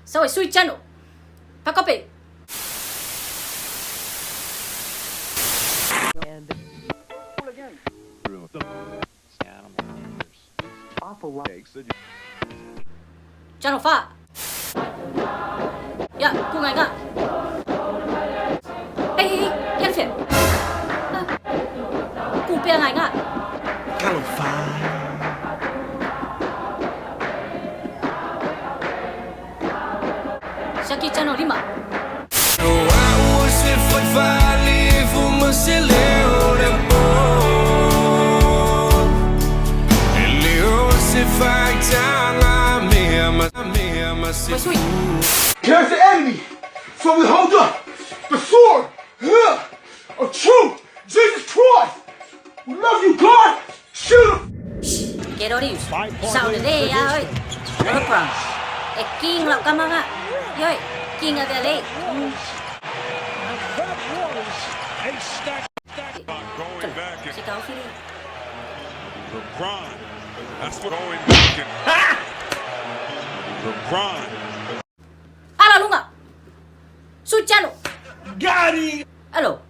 Sau sui channel. Phát copy. Channel 5. Ya, ku ngai nga. Hey, hey, hey, yan phiền. Ku pe ngai nga. Channel 5. Shaki channel 5. Wait, sweet. There's the enemy. So we hold up the sword of truth, Jesus Christ. We love you, God. Shoot him. Kerori. Sao le le ya oi. Ropra. E king la kamanga. Yoi, king of the lake. That was a stack. Going back and Si kau fili. LeBron. That's what going back and LeBron. Ala lunga. Su channel. Got him. Hello.